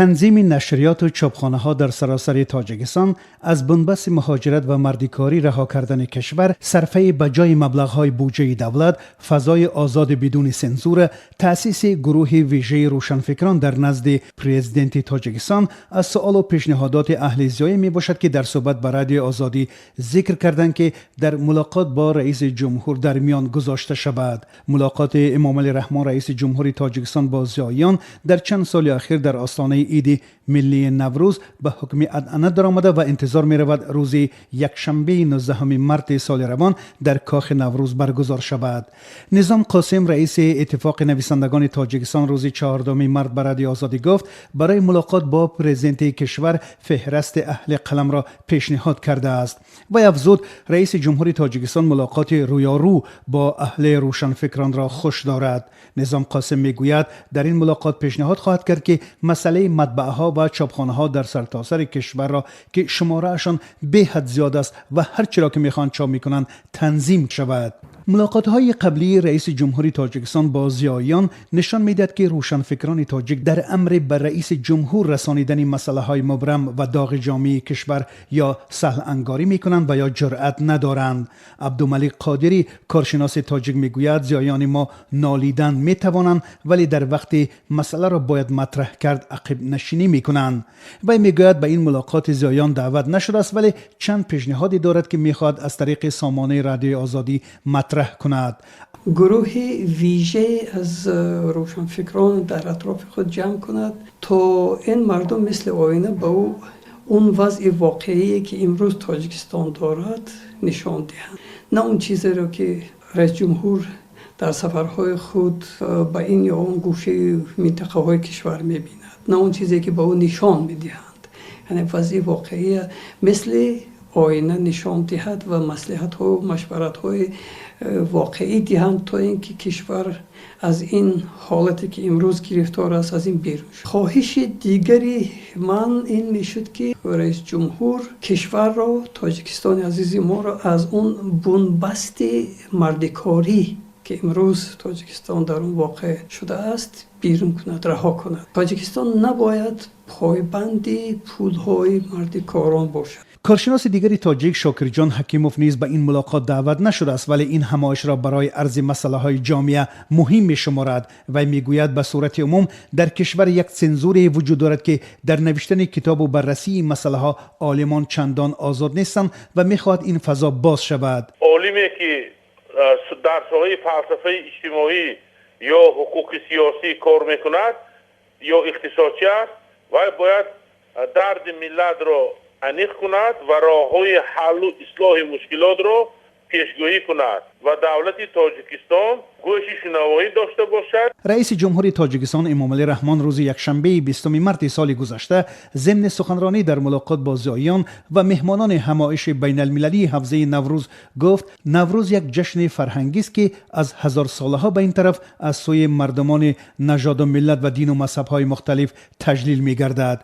Танзими нашриёту чопхонаҳо дар саросари Тоҷикистон, аз бунбасти муҳоҷират ва мардикорӣ раҳо кардани кишвар, сарфаи ба ҷои маблағҳои буҷаи давлат, фазои озоди бидуни сензура, таъсиси гурӯҳи вижаи рӯшанфикрон дар назди президенти Тоҷикистон аз суолу пешниҳодоти аҳли зиёӣ мебошад, ки дар суҳбат ба Радиои Озодӣ зикр карданд, ки дар мулоқот бо раиси ҷумҳур дар миён гузошта шавад. Мулоқоти Эмомалӣ Раҳмон, раиси ҷумҳури Тоҷикистон, бо зиёиён дар чанд соли ахир дар остонаи иди миллии Наврӯз ба ҳукми анъана даромада ва интизор меравад, рӯзи якшанбеи 19 марти соли равон дар Кохи Наврӯз баргузор шавад. Низом Қосим, раиси Иттифоқи нависандагони Тоҷикистон, рӯзи 4 март ба Радиои Озодӣ гуфт, барои мулоқот бо президенти кишвар феҳрасти аҳли қаламро пешниҳод кардааст. Вай афзуд, раиси ҷумҳури Тоҷикистон мулоқоти рӯёрӯ бо аҳли рӯшанфикронро хуш дорад. Низом Қосим мегӯяд, дар ин мулоқот пешниҳод хоҳад кард, ки масъалаи матбааҳо ва чопхонаҳо дар сартосари кишварро, ки шумораашон беҳад зиёд аст ва ҳар чиро ки мехоҳанд чоп мекунанд, танзим шавад. Мулоқотҳои қаблии раиси ҷумҳури Тоҷикистон бо зиёиён нишон медиҳад, ки рӯшанфикрони тоҷик дар амри ба раиси ҷумҳур расонидани масъалаҳои мубрам ва доғи ҷомеаи кишвар ё саҳлангарӣ мекунанд ва ё ҷуръат надоранд. Абдумалик Қодирӣ, коршиноси тоҷик, мегӯяд, зиёиёни мо нолидан метавонанд, вале дар вақти масъаларо бояд матраҳ кард, ақибнашинӣ мекунанд. Вай мегӯяд, ба ин мулоқоти зиёиён даъват нашудааст, вале чанд пешниҳоде дорад, ки мехоҳад аз тариқи сомонаи Радиои Озодӣ матраҳ кунад. Гурӯҳи вижае аз рӯшанфикрон дар атрофи худ ҷамъ кунад, то ин мардум мисли оина ба ӯ он вазъи воқеие, ки имрӯз Тоҷикистон дорад, нишон диҳанд, на он чизеро, ки раисҷумҳур дар сафарҳои худ ба ин ё он гӯшаи минтақаҳои кишвар мебинад, на он чизе, ки ба ӯ нишон медиҳанд, яъне вазъи воқеия мисли оина нишон диҳад ва маслиҳатҳо машваратҳои воқеӣ диҳанд, то ин ки кишвар аз ин ҳолате, ки имрӯз гирифтор аст, аз ин берун шавад. Хоҳиши дигари ман ин мешуд, ки раисҷумҳур кишварро, Тоҷикистони азизи моро, аз он бунбасти мардикорӣ, ки имрӯз Тоҷикистон дар он воқеъ шудааст, берун кунад, раҳо кунад. Тоҷикистон набояд пойбанди пулҳои мардикорон бошад. Коршиноси дигари тоҷик, Шокирҷон Ҳакимов, низ ба ин мулоқот даъват нашудааст, вале ин ҳамоишро барои арзи масъалаҳои ҷомеа муҳим мешуморад. Вай мегӯяд, ба сурати умум дар кишвар як сензурие вуҷуд дорад, ки дар навиштани китобу баррасии масъалаҳо олимон чандон озод нестанд ва мехоҳад ин фазо боз шавад. Олиме, ки дар соҳаи фалсафаи иҷтимоӣ ё ҳуқуқи сиёсӣ кор мекунад ё иқтисодчӣ аст, вай бояд дарди миллатро аниқ кунад ва роҳҳои ҳаллу ислоҳи мушкилотро пешгӯӣ кунад ва давлати Тоҷикистон гӯши шунавоӣ дошта бошад. Раиси ҷумҳури Тоҷикистон Эмомалӣ Раҳмон рӯзи якшанбеи 20 марти соли гузашта зимни суханронӣ дар мулоқот бо зиёиён ва меҳмонони ҳамоиши байналмилалии ҳавзаи Наврӯз гуфт, Наврӯз як ҷашни фарҳангист, ки аз ҳазорсолаҳо ба ин тараф аз сӯи мардумони нажоду миллат ва дину мазҳабҳои мухталиф таҷлил мегардад.